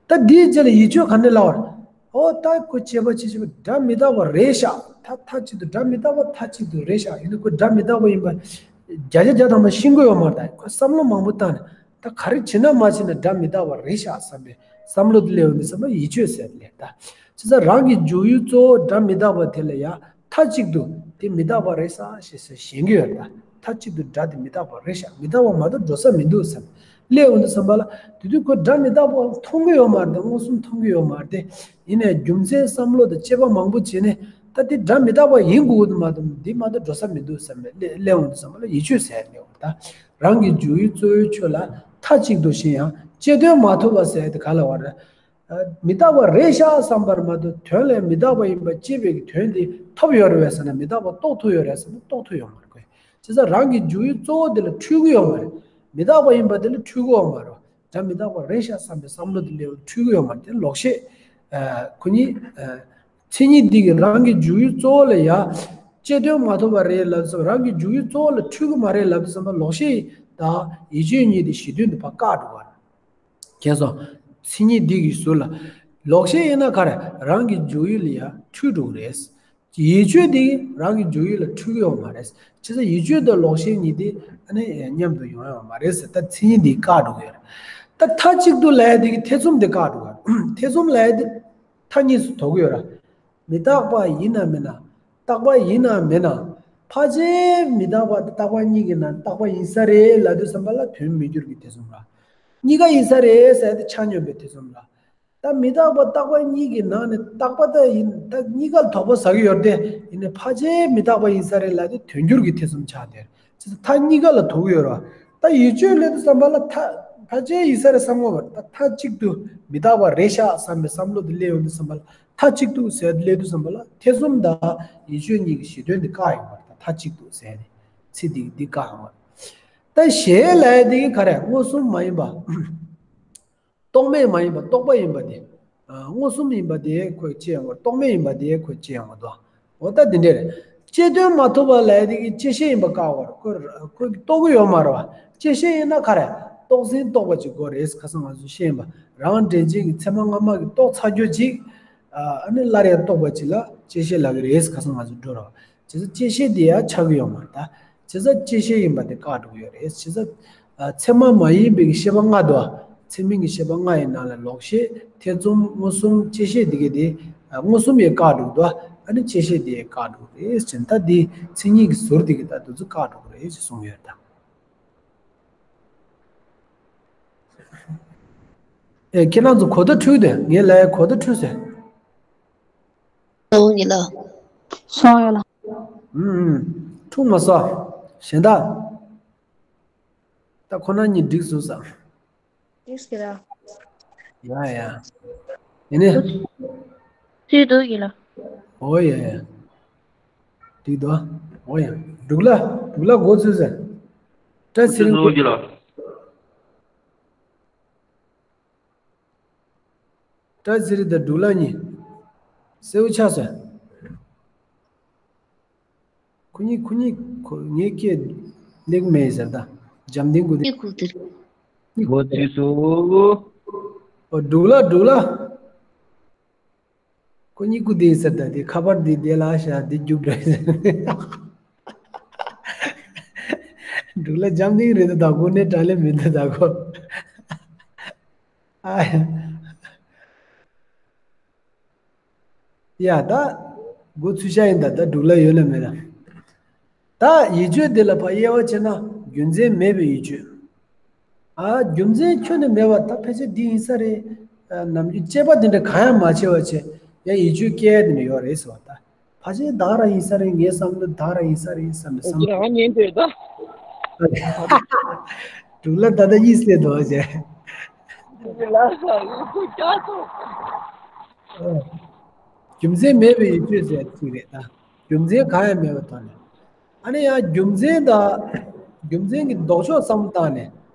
ད་འདིའི་རྗེས་ལ་ཡིད་དཔྱོད་ག་ནས་ལབ་པ་རེད། ཨོ་ད་ཁོ་བྱས་པ་བྱས་བྱས་པ་སྒྲ་མི་རྟག་པ་རེད་ཤག་ད་མཐའ་གཅིག་ཏུ་སྒྲ་མི་རྟག་པ་མཐའ་གཅིག་ཏུ་རེད་ཤག་ཡིན་ན་ཁོ་སྒྲ་མི་རྟག་པ་ཡིན་པ་བརྒྱ་ཆ་བརྒྱ་ཐམ་པ་ཤེས་ཀྱི་ཡོད་མ་རེད། ད་ཁོ་བསམ་བློ་མང་པོ་བཏང་ནས་ད་ག་རེ་བྱེད་ན་མ་བྱེད་ན་སྒྲ་མི་རྟག་པ་རེད་ཤག་བསམ་པའི་བསམ་བློ་དེ་སླེབས་ཡོང་དུས་ཙམ་པ་ཡིད་དཔྱོད་ཟེར་ལབ་ད། བྱས་ཙང་རང་གི་འཇུག་ཡུལ་གཙོ་བོ་སྒྲ་མི་རྟག་པ་དེ་ལ་ཡ་མཐའ་གཅིག་ཏུ་དེ་མི་རྟག་པ་རེད་ཤག་ཞེས་ཟེར་ཞེན་གྱི་ཡོད་རེད་ད། མཐའ་གཅིག་ཏུ་སྒྲ་དེ་མི་རྟག་པ་རེད་ཤག་མི་རྟག་པ་མ་གཏོགས་འགྲོ་ས་མི་འདུག་བསམ། སླེབས་འོང་དུས་ཙམ་པ་ལ་དེ་དུས་ཁོ་སྒྲ་མི་རྟག་པ་མཐོང་གི་ཡོད་མ་རེད་དེ། མངོན་སུམ་མཐོང་གི་ཡོད་མ་རེད་དེ། ཡིན་ནའི་རྒྱུ་མཚན་བསམ་བློ་དང་དཔྱད་པ་མང་པོ་བྱས་ནས་ད་དེ་སྒྲ་མི་རྟག་པ་ཡིན་དགོས་ཀྱི་འདུག་མ་གཏོགས་འདི་མ་གཏོགས་འགྲོ་ས་མི་འདུག་བསམ་པའི་སླེ་སླེབས་འོང་དུས་ཙམ་པ་ལ་ཡིད་དཔྱོད་ཟེར་སླེབས་འོང་ད། རང་གི་འཇུག་ཡུལ་གཙོ་བོའི་ཆོས་ལ་མཐའ་གཅིག་ཏུ་ཞེན་ཡང་དཔྱད་དོན་མ་ཐོབ་པ་ཟེར་དེ་ག་ལ་བ་རེད། མི་རྟག་པ་རེད་ཤག་བསམ་པར་མ་གཏོགས་དོན་ལས་མི་རྟག་པ་ཡིན་པ་དཔྱད་པའི་གི་དོན་དེ་ཐོབ་ཡོད་རེད་བས་ཟེར་ན། མི་རྟག་པ་རྟོགས་ཐུབ་ཡོད་རེད་ཟེར་ན་རྟོགས་ཐུབ་ཡོད་མ་རེད་ཁོས། བྱས་ཙང་རང་གི་འཇུག་ཡུལ་གཙོ་བོ་དེ་ལ་འཁྲུལ་གི་ཡོད་མ་རེད། མི་རྟག་པ་ཡིན་པ་དེ་ལ་འཁྲུལ་གི་ཡོད་མ་རེད། སྒྲ་མི་རྟག་པ་རེད་ཤག་བསམ་པའི་བསམ་བློ་དེ་སླེབས་འཁྲུལ་གི་ཡོད་མ་རེད། དེ་ལོག་ཤེས། ཁོ་གཉིས། མཚན་ཉིད་འདི་གིས་རང་གི་འཇུག་ཡུལ་གཙོ་བོ་ལ་ཡ། དཔྱད་དོན་མ་ཐོབ་པ་རེད་ལབ་ཙམ་རང་གི་འཇུག་ཡུལ་གཙོ་བོ་ལ་འཁྲུལ་གི་མ་རེད་ལབ་ཙམ་པ་ལོག་ཤེས་དང་ཡིད་དཔྱོད་གཉིས་དེ་གཞི་མཐུན་དུ་ཕར་བཀག་འགྲོ་བ་རེད། མཁྱེན་སོང་། མཚན་ཉིད་འདི་གི་ཟུར་ལ། ལོག་ཤེས་ཡིན་ན་ག་རེ་རང་གི་འཇུག་ཡུལ་ལ་ཡ་འཁྲུལ་འགྲོ་གི་རེད། ཡིད་དཔྱོད་འདི་རང་གི་འཇུག་ཡུལ་ལ་འཁྲུལ་གི་ཡོད་མ་རེད། བྱས་ཙང་ཡིད་དཔྱོད་དང་ལོག་ཤེས་གཉིས་དེ་ཨ་ནི་མཉམ་དུ་ཡོང་ཡོད་མ་རེད་ཟེར། ད་མཚན་ཉིད་འདི་བཀག་འགྲོ་གི་ཡོད་རེད། ད་མཐའ་གཅིག་ཏུ་ལབ་ཡ་འདི་གི་ཐེ་ཚོམ་འདི་བཀག་འགྲོ་གི་ཡོད་རེད། ཐེ་ཚོམ་ལབ་ཡ་འདི་མཐའ་གཉིས་སུ་དོགས་གི་ཡོད་རེད། མི་རྟག་པ་ཡིན་ན་མིན་ན། རྟག་པ་ཡིན་ན་མིན་ན། ཕལ་ཆེར་མི་རྟག་པ་དང་རྟག་པ་གཉིས་ཀྱི་ནང་རྟག་པ་ཡིན་ས་རེད་ལབ་དུས་ཙམ་པ་ལ་དོན་མི་འགྱུར་གྱི་དེ་ཙམ་ར། གཉིས་ཀ་ཡིན་ས་རེད་ཟེར་ཏེ་ཆ་སྙོམས་པའི་དེ་ཙམ་ར། ད་མི་རྟག་པ་རྟག་པ་གཉིས་ཀྱི་ནང་ནས་རྟག་པ་ད་ཡིན་ད་གཉིས་ཀ་ལ་དོགས་པ་ཟ་གི་ཡོད་དེ། ཡིན་ནའི་ཕལ་ཆེར་མི་རྟག་པ་ཡིན་ས་རེད་ལབ་དུས་དོན་འགྱུར་གྱི་དེ་ཙམ་ཆགས་དེ། ཅི་ད་མཐའ་གཉིས་ཀ་ལ་དོགས་ཡོད་ར། ད་ཡིད་དཔྱོད་སླེབས་དུས་ཙམ་པ་ལ་མཐའ་ཕལ་ཆེར་ཡིན་ས་རེད་བསམ་གོ་བ། ད་མཐའ་གཅིག་ཏུ་མི་རྟག་པ་རེད་ཤག་བསམ་པའི་བསམ་བློ་དེ་སླེབས་ཡོང་དུས་ཙམ་པ་ལ། མཐའ་གཅིག་ཏུ་ཟེར་སླེབས་དུས་ཙམ་པ་ལ་ཐེ་ཚོམ་དང་ཡིད་དཔྱོད་གཉིས་ཀྱི་གཞི་མཐུན་དེ་བཀག་ཡོང་བ་རེད། ད་མཐའ་གཅིག་ཏུ་ཟེར་ནས་ཚིག་འདི་འདི་བཀག་ཡོང་བ་རེད། ད་ཞེས་ལབ་ཡ་འདི་གི་ག་རེ་མངོན་སུམ་མ་ཡིན་པ། རྟོག་མེད་མ་ཡིན་པ་རྟོག་པ་ཡིན་པ་དེ། ཨ། མངོན་སུམ་ཡིན་པ་དེ་ཁོས་དཔྱད་ཡོང་བ། རྟོག་མེད་ཡིན་པ་དེ་ཁོས་དཔྱད་ཡོང་བ་དོ། འོ་ད་འདི་འདྲ་རེད། དཔྱད་དོན་མ་ཐོབ་པ་ལབ་ཡ་དེ་གི་དཔྱད་ཤེས་ཡིན་པ་བཀག་པ་རེད། ཁོས་ཁོས་རྟོགས་ཀྱི་ཡོད་མ་རེད་བ། དཔྱད་ཤེས་ཡིན་ན་ག་རེ་རྟོགས་ཟིན་རྟོགས་པ་ཅིག་དགོས་རེད། ཁ་སང་ང་ཚོས་བཤད་ཡིན་པ། རང་འདྲེན་བྱེད་ཀྱི་ཚད་མ་སྔ་མ་གི་རྟོགས་ཚར་རྒྱུ་ཅིག་ཨ་ནི་སླར་ཡང་རྟོགས་པ་ཅིག་ལ་དཔྱད་ཤེས་ལབ་ཀྱི་རེད། ཁ་སང་ང་ཚོས་འགྲོ་ར་བ། བྱས་ཙང་དཔྱད་ཤེས་དེ་ཡང་ཆགས་ཀྱི་ཡོད་མ་རེད་ད། བྱས་ཙང་དཔྱད་ཤེས་ཡིན་པ་དེ་བཀག་འགྲོ་གི་ཡོད་རེད། བྱས་ཙང་། ཨ། ཚད་མ་མ་ཡིན་པའི་གི་ཤེས་པ་ལྔ་དོ། ཚད་མིན་གྱི་ཤེས་པ་ལྔ་ཡི་ནང་ལ་ལོག་ཤེས་ཐེ་ཚོམ་མངོན་སུམ་དཔྱད་ཤེས་དེ་གི་དེ། ཨ། མངོན་སུམ་ཡང་བཀག་འགྲོ་གི་འདུག་ཨ་ནི་དཔྱད་ཤེས་དེ་ཡང་བཀག་འགྲོ་གི་རེད་ཟེར་ན། ད་དེ་མཚན་ཉིད་ཀྱི་ཟུར་དེ་གི་ད་དུ་ཚོད་བཀག་འགྲོ་གི་རེད་ཅེས་གསུངས་ཡོད་ད། ཨེ། ཁྱེད་རང་ཚོ་གོ་བརྡ་འཕྲོད་དེ། ངས་ལབ་ཡ་གོ་བརྡ་འཕྲོད་ཟེར། སོང་ཡོད་ལ། སོང་ཡོད་ལ། ཨུམ་ཨུམ། འཁྲུག་མ་ཟ། གཞན་དག་ད་ཁོ་ན་གཉིས་འགྲིག་སོང་ས། འགྲིག་སོང་ལ། ཡ་ཡ། ཡིན་ནི། ཚུལ་འདུག་ཡིན་ལ། ཨོ་ཡ་ཡ། འགྲིག་འདུག་ཨོ་ཡ། འབྲུག་ལ། འབྲུག་ལ་འགོ་ཚུགས་ས། བཀྲ་ཚེ་རིང་། ཚུལ་འདུག་ཡིན་ལ། བཀྲ་ཚེ་རིང་དང་འབྲུག་ལགས་གཉིས། སེའུ་ཆགས་སོང་། ཁོ་གཉིས་ཁོ་གཉིས་ཁོ་ངའི་སྐད་གླེགས་མེད་ཟེར་ད། འཇམ་ལྡན་སྐུ་དེ། སྐུ་དེ། འགོ་ཚུགས་སོ། ཨོ་འབྲུག་ལགས་འབྲུག་ལགས། ཁོ་གཉིས་སྐུ་དེ་ཟེར་ད་དེ་ཁ་པར་འདི་དེ་ལ་བཞག་འདི་རྒྱུག་འགྲོ་ཟེར། འབྲུག་ལགས་འཇམ་ལྡན་རེད་ད་ད་གོ་ནས་དྲ་ལས་མི་འདུག་ད་གོ། ཨ་ཡ། ཡ་ད། འགོ་ཚུགས་ཤག་ཡིན་ད། ད་འབྲུག་ལ་ཡོད་ལ་མེད་ལ། ད་ཡིད་དཔྱོད་འདི་ལ་ཕར་དབྱེ་བ་ཕྱེ་ན་རྒྱུ་མཚན་མེད་པའི་ཡིད་དཔྱོད། ཨ། རྒྱུ་མཚན་ཁྱོན་ནས་མེད་པ་ད་ཕལ་ཆེར་འདི་ཡིན་ས་རེད། ཨ། ནམ་རྒྱུན་དཔྱད་པ་འདི་འདྲ་གང་ཡང་མ་བྱས་པ་བྱས་ཡང་ཡིད་དཔྱོད་སྐྱེ་ཡ་འདི་འདྲ་ཡོད་རེད་ཟེར་བ་ད། ཕལ་ཆེར་བདག་རང་ཡིན་ས་རེད། ངའི་བསམ་བློ་བདག་རང་ཡིན་ས་རེད་བསམ་པའི་བསམ་བློ། ཁྱེད་རང་ཉན་འདོད་ད། འབྲུག་ལ་ད་ལྟ་གཉིད་སད་འདུག་ཟེར། རྒྱུ་མཚན་མེད་པའི་ཡིད་དཔྱོད་ཟེར་ཚིག་རེད་ད། རྒྱུ་མཚན་གང་ཡང་མེད་པའི་ཐོག་ནས། ཨ་ནི་ཡང་རྒྱུ་མཚན་དང་། རྒྱུ་མཚན་གྱི་ལྡོག་ཕྱོགས་བསམ་བློ་བཏང་ནས།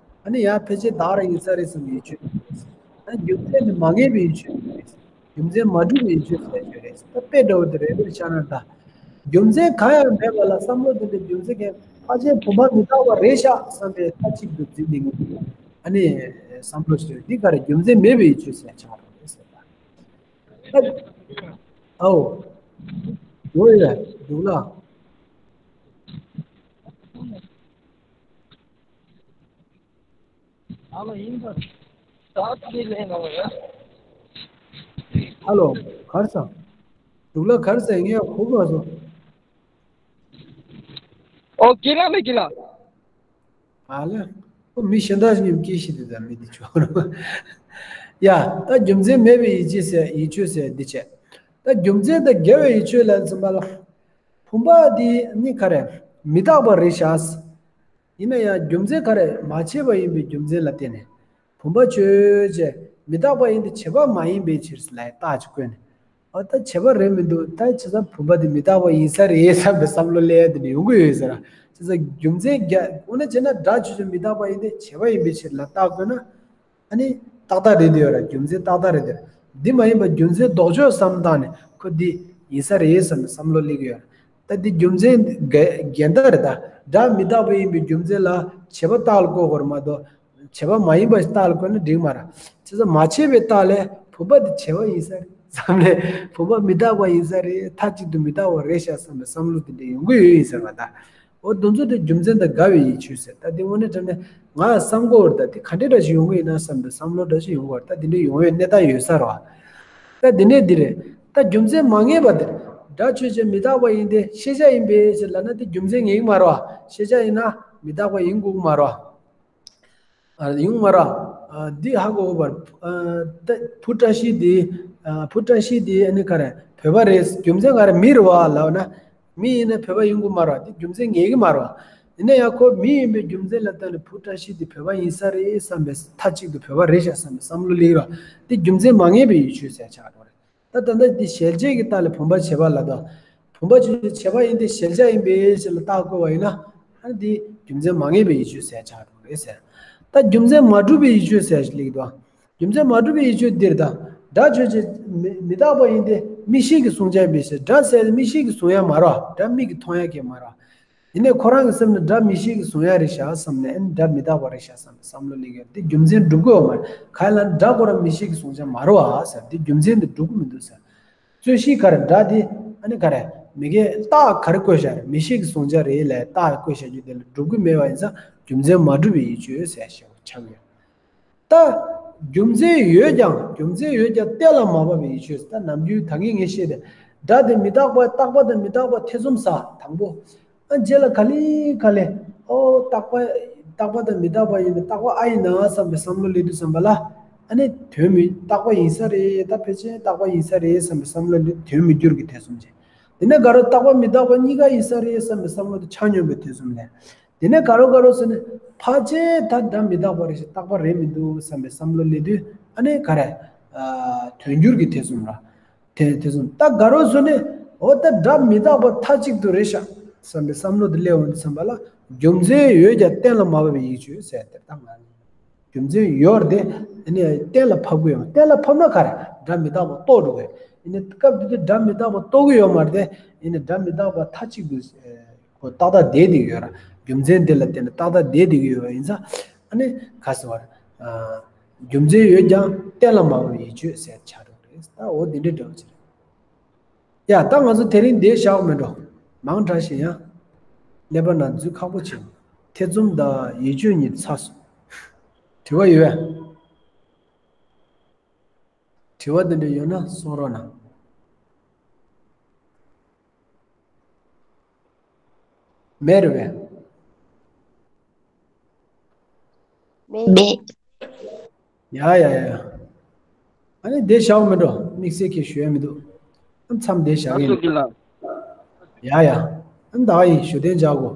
ཨ་ནི་ཡང་ཕལ་ཆེར་བདག་རང་ཡིན་ས་རེད་བསམ་པའི་ཡིད་དཔྱོད། ཨ་ནི་རྒྱུ་མཚན་ནི་མ་ངེས་པའི་ཡིད་དཔྱོད་རེད། རྒྱུ་མཚན་མ་གྲུབ་པའི་ཡིད་དཔྱོད་ཟེར་ཡོད་རེད། ད་དཔེ་འདྲ་བོ་དེ་རེ་རེ་བཞག་ན་ད། རྒྱུ་མཚན་གང་ཡང་མེད་པ་ལ་བསམ་བློ་དེ་འདྲ་རྒྱུ་མཚན་གང་ཕལ་ཆེར་བུམ་པ་མི་རྟག་པ་རེད་ཤག་བསམ་པའི་མཐའ་གཅིག་ཏུ་འཛིན་ནས། ཨ་ནི་བསམ་བློ་ཞིག་འདི་ག་རེ་རྒྱུ་མཚན་མེད་པའི་ཡིད་དཔྱོད་ཟེར་ཆགས་རེད་ཟེར་ད། ཨའོ། ཡོད་ཡོད་འདུག་ལ། ཨ་ལོ། གར་སོང་། འདུག་ལ་གར་སོང་། ངས་གོ་མ་སོང་། ཨོ། ཀི་ལ་ནི་ཀི་ལ། ཨ་ལ། ཁོ་མི་གཞན་དག་ཉིད་སྐྱེ་ཤི་དེ་དང་མི་དེ་ཆོག་རོ། ཡ། ད་རྒྱུ་མཚན་མེད་པའི་ཡིད་ཆེས་ཟེར་ཡིད་ཆེས་ཟེར་འདི་བྱས། ད་རྒྱུ་མཚན་དང་འགལ་བའི་ཡིད་ཆེས་ལ་ཚང་མ་ལ། བུམ་པ་འདི་ནི་ག་རེ། མི་རྟག་པ་རེད་ཤག་ཡིན་ན་ཡང་རྒྱུ་མཚན་ག་རེ་མ་བྱས་པ་ཡིན་པའི་རྒྱུ་མཚན་ལ་བརྟེན་ནས། བུམ་པ་ཆོས་ཅན། མི་རྟག་པ་ཡིན་ཏེ་བྱས་པ་མ་ཡིན་པའི་ཕྱིར་ལ་རྟགས་ཅིག་བཀོད་ནས། ཨ་ད་བྱས་པ་རེད་མི་འདུག་ད་བྱས་ཙང་བུམ་པ་དེ་མི་རྟག་པ་ཡིན་ས་རེད་བསམ་པའི་བསམ་བློ་སླེབས་ཡ་དེ་འདྲ་ཡོང་གི་ཡོད་ཟེར། བྱས་ཙང་རྒྱུ་མཚན་རྒྱ་འོ་ན་བྱས་ན་སྒྲ་ཆོས་ཅན་མི་རྟག་པ་ཡིན་ཏེ་བྱས་པ་ཡིན་པའི་ཕྱིར་ལ་རྟགས་བཀོད་ན། ཨ་ནི་ཏག་ཏག་རེད་འདུག་ཡོད་ར། རྒྱུ་མཚན་ཏག་ཏག་རེད་འདུག་འདི་མ་ཡིན་པ་རྒྱུ་མཚན་ལྡོག་ཕྱོགས་བསམ་བཏང་ནས་ཁོ་འདི་ཡིན་ས་རེད་བསམ་པའི་བསམ་བློ་སླེབས་ཀྱི་ཡོད་ར། ད་འདི་རྒྱུ་མཚན་འགལ་འགལ་ཟླ་རེད་ད། སྒྲ་མི་རྟག་པ་ཡིན་པའི་རྒྱུ་མཚན་ལ་བྱས་པ་རྟགས་ལ་བཀོད་དགོས་རེད་མ་གཏོགས། བྱས་པ་མ་ཡིན་པ་རྟགས་ལ་བཀོད་ན་འགྲིག་མ་རེད། བྱས་ཙང་མ་བྱས་པའི་རྟགས་ལས་བུམ་པ་འདི་བྱས་པ་ཡིན་ས་རེད་བསམ་ནས་བུམ་པ་མི་རྟག་པ་ཡིན་ས་རེད། མཐའ་གཅིག་ཏུ་མི་རྟག་པ་རེད་ཤག་བསམ་པའི་བསམ་བློ་དེ་འདྲ་ཡོང་གི་ཡོད་ཡིན་ཟེར་བ་ད། འོ་དེ་ཚོ་དེ་རྒྱུ་མཚན་དང་འགལ་བའི་ཡིད་ཆེས་ཟེར། ད་དེ་དངོས་གནས་དྲང་གནས་ང་བསམ་གོ་བར་ད་དེ་ག་འདྲས་འདྲ་ཞིག་ཡོང་གི་ཡིན་ན་བསམ་པའི་བསམ་བློ་འདྲ་ཞིག་ཡོང་གི་བར་ད་དེ་འདྲས་ཡོང་བའི་གནས་སྟངས་ཡོད་ས་རེད་བ། ད་དེ་འདྲས་འདི་རེད། ད་རྒྱུ་མཚན་མ་ངེས་པ་དེར་སྒྲ་ཆོས་ཅན་མི་རྟག་པ་ཡིན་ཏེ་ཤེས་བྱ་ཡིན་པའི་ཕྱིར་ལབ་ན་དེ་རྒྱུ་མཚན་ངེས་ཀྱི་མ་རེད་བ། ཤེས་བྱ་ཡིན་ན་མི་རྟག་པ་ཡིན་དགོས་ཀྱི་མ་རེད་བ། ཨ་ཡོང་མ་ར། ཨ་འདི་ཧ་གོ་བར། ཨ་ད་བུ་བཀྲ་ཤིས་འདི། ཨ་བུ་བཀྲ་ཤིས་འདི་ཨ་ནི་ག་རེ་བོད་པ་རེད། རྒྱུ་མཚན་ག་རེ་མི་རེད་བ་ལབ་ན། མི་ཡིན་ན་བོད་པ་ཡིན་དགོས་མ་ར། འདི་རྒྱུ་མཚན་ངེས་ཀྱི་མ་ར། ཡིན་ན་ཡང་ཁོ་མི་ཡིན་པའི་རྒྱུ་མཚན་ལ་བརྟེན་ནས་བུ་བཀྲ་ཤིས་འདི་བོད་པ་ཡིན་ས་རེད་བསམ་པའི་མཐའ་གཅིག་ཏུ་བོད་པ་རེད་ཤག་བསམ་པའི་བསམ་བློ་སླེབས་ར། འདི་རྒྱུ་མཚན་མ་ངེས་པའི་ཡིད་ཆེས་ཟེར་ཆགས་འགྲོ་རེད། ད་ད་ལྟ་འདི་གཞལ་བྱེད་ཀྱི་རྟགས་ལས་བུམ་པ་བྱས་པ་ལ་དང་། བུམ་པ་ཆོས་ཅན་བྱས་པ་ཡིན་ཏེ་གཞལ་བྱ་ཡིན་པའི་ཕྱིར་ལ་རྟགས་བཀོད་པ་ཡིན་ན། ཨ་ནི་འདི་རྒྱུ་མཚན་མ་ངེས་པའི་ཡིད་ཆེས་ཟེར་ཆགས་འགྲོ་རེད་ཟེར། ད་རྒྱུ་མཚན་མ་གྲུབ་པའི་ཡིད་ཆེས་ཟེར་ཞིག་སླེབས་འདུག་རྒྱུ་མཚན་མ་གྲུབ་པའི་ཡིད་ཆེས་འདིར་དང་། སྒྲ་ཆོས་ཅན་མི་མི་རྟག་པ་ཡིན་ཏེ་མིག་ཤེས་ཀྱིས་གཟུང་བྱ་ཡིན་པའི་ཕྱིར། སྒྲ་ཟེར་ཏེ་མིག་ཤེས་ཀྱིས་གཟུང་ཡ་མ་རེད་བ། སྒྲ་མིག་གིས་མཐོང་ཡ་གང་ཡང་མ་རེད་བ། ཡིན་ནའི་ཁོ་རང་གི་སེམས་ནས་སྒྲ་མིག་ཤེས་ཀྱིས་གཟུང་ཡ་རེད་ཤག་བསམ་ནས། ཨ་ནི་སྒྲ་མི་རྟག་པ་རེད་ཤག་བསམ་ནས་བསམ་བློ་སླེབས་ཀྱི་ཡོད། འདི་རྒྱུ་མཚན་འགྲུབ་ཀྱི་ཡོད་མ་རེད། གང་ཡིན་ལབ་ན་སྒྲ་ཁོ་རང་མིག་ཤེས་ཀྱིས་གཟུང་བྱ་མ་རེད་བ་ཟེར། འདི་རྒྱུ་མཚན་འདི་འགྲུབ་ཀྱི་མི་འདུག་ཟེར། རྩོད་གཞི་ག་རེ། སྒྲ་འདི་ཨ་ནི་ག་རེ། མི་དགེ་རྟགས་ག་རེ་བཀོད་བཞག་རེད། མིག་ཤེས་ཀྱིས་གཟུང་བྱ་རེད་ལབ་རྟགས་བཀོད་བཞག་རྒྱུ་དེ་ལ་འགྲུབ་ཀྱི་མེད་པ་ཡིན་ཙང་རྒྱུ་མཚན་མ་གྲུབ་པའི་ཡིད་ཆེས་ཟེར་ཞེས་པ་ཆགས་ཡོད། ད། རྒྱུ་མཚན་ཡོད་ཀྱང་རྒྱུ་མཚན་ཡོད་ཀྱང་གཏན་ལ་མ་ཕབ་པའི་ཡིད་ཆེས། ད་ནམ་རྒྱུན་ད་གིན་ངས་བཤད་དེ། སྒྲ་དེ་མི་རྟག་པ་རྟག་པ་དང་མི་རྟག་པ་ཐེ་ཚོམ་ཟ་དང་པོ། ཨ་རྗེས་ལ་ག་ལེ་ག་ལེ། ཨོ་རྟག་པ། རྟག་པ་དང་མི་རྟག་པ་ཡིན་ན་རྟག་པ་ཨ་ཡིན་ན་བསམ་པའི་བསམ་བློ་སླེབས་དུས་ཙམ་པ་ལ། ཨ་ནི་དོན་མི་རྟག་པ་ཡིན་ས་རེད། ད་ཕལ་ཆེར་རྟག་པ་ཡིན་ས་རེད་བསམ་པའི་བསམ་བློ་སླེབས་དོན་མི་འགྱུར་གྱི་ཐེ་ཚོམ་བྱེད། དེ་ནས་དགའ་རོགས་རྟག་པ་མི་རྟག་པ་གཉིས་ཀ་ཡིན་ས་རེད་བསམ་པའི་བསམ་བློ་དེ་ཆ་སྙོམས་པའི་ཐེ་ཚོམ་ལས། དེ་ནས་དགའ་རོགས་དགའ་རོགས་ཟེར་ནས་ཕལ་ཆེར་ད་སྒྲ་མི་རྟག་པ་རེད་ཤག་རྟག་པ་རེད་མི་འདུག་བསམ་པའི་བསམ་བློ་སླེབས་དུས་ཨ་ནི་ག་རེ། ཨ་དོན་འགྱུར་གྱི་ཐེ་ཚོམ་ར། དེ་ཐེ་ཚོམ། ད་དགའ་རོགས་ཚོ་ནི་འོ་ད་སྒྲ་མི་རྟག་པ་མཐའ་གཅིག་ཏུ་རེད་ཤག་བསམ་པའི་བསམ་བློ་དེ་སླེབས་འོང་དུས་ཙམ་པ་ལ་རྒྱུ་མཚན་ཡོད་ཀྱང་གཏན་ལ་མ་ཕབ་པའི་ཡིད་ཆེས་ཟེར་དེ་ད་ང་རྒྱུ་མཚན་ཡོད་རེད་དེ། ཨ་ནི་གཏན་ལ་ཕབ་གི་ཡོད། གཏན་ལ་ཕབ་ན་ག་རེ། སྒྲ་མི་རྟག་པ་རྟོགས་འགྲོ་གི་ཡོད། ཨ་ནི་སྐབས་དེ་དུས་སྒྲ་མི་རྟག་པ་རྟོགས་གི་ཡོད་མ་རེད་དེ། ཨ་ནི་སྒྲ་མི་རྟག་པ་མཐའ་གཅིག་ཏུ་ཁོ་ཏག་ཏག་བསྡད་བསྡད་ཀྱི་ཡོད་ར། རྒྱུ་མཚན་དེ་ལ་བརྟེན་ནས་ཏག་ཏག་བསྡད་བསྡད་ཀྱི་ཡོད་པ་ཡིན་ཙང་། ཨ་ནི་ག་ཟེར་བ་རེད། རྒྱུ་མཚན་ཡོད་ཀྱང་གཏན་ལ་མ་ཕབ་པའི་ཡིད་ཆེས་ཟེར་ཆགས་འགྲོ་གི་རེད། ད་འོ་དེ་འདྲའི་འདྲ་བོ་ཅིག་རེད། ཡ། ད་ང་ཚོ་དེ་རིང་འདིར་བཞག་མེད་འགྲོ། མང་དྲགས་ཤིག་ཡང་། ཀླད་པ་ནང་འཛུལ་ཁག་པོ་ཆེ། ཐེ་ཚོམ་དང་ཡིད་དཔྱོད་གཉིས་ཚར་སོང་། དྲི་བ་ཡོད་པས། དྲི་བ་འདི་འདྲ་ཡོད་ན་གསུང་རོགས་གནང་། མེད་རེད་པས། མེད། ཡ་ཡ་ཡ་ཡ། ཨ་ནི་འདིར་བཞག་མེད་འགྲོ། དམིགས་བསལ་གྱི་ཞུ་ཡ་མི་འདུག་ཨ་མཚམས་འདིར་བཞག་གི་ཡིན། ཡ་ཡ། ཨ་ནི་ད་ག་ཡིན། ཞུ་གཏན་འཇགས་གོ།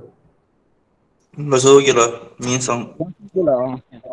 ལགས་སོ་དགེ་ལགས། ཉིན་བཟང་། དགེ་ལགས།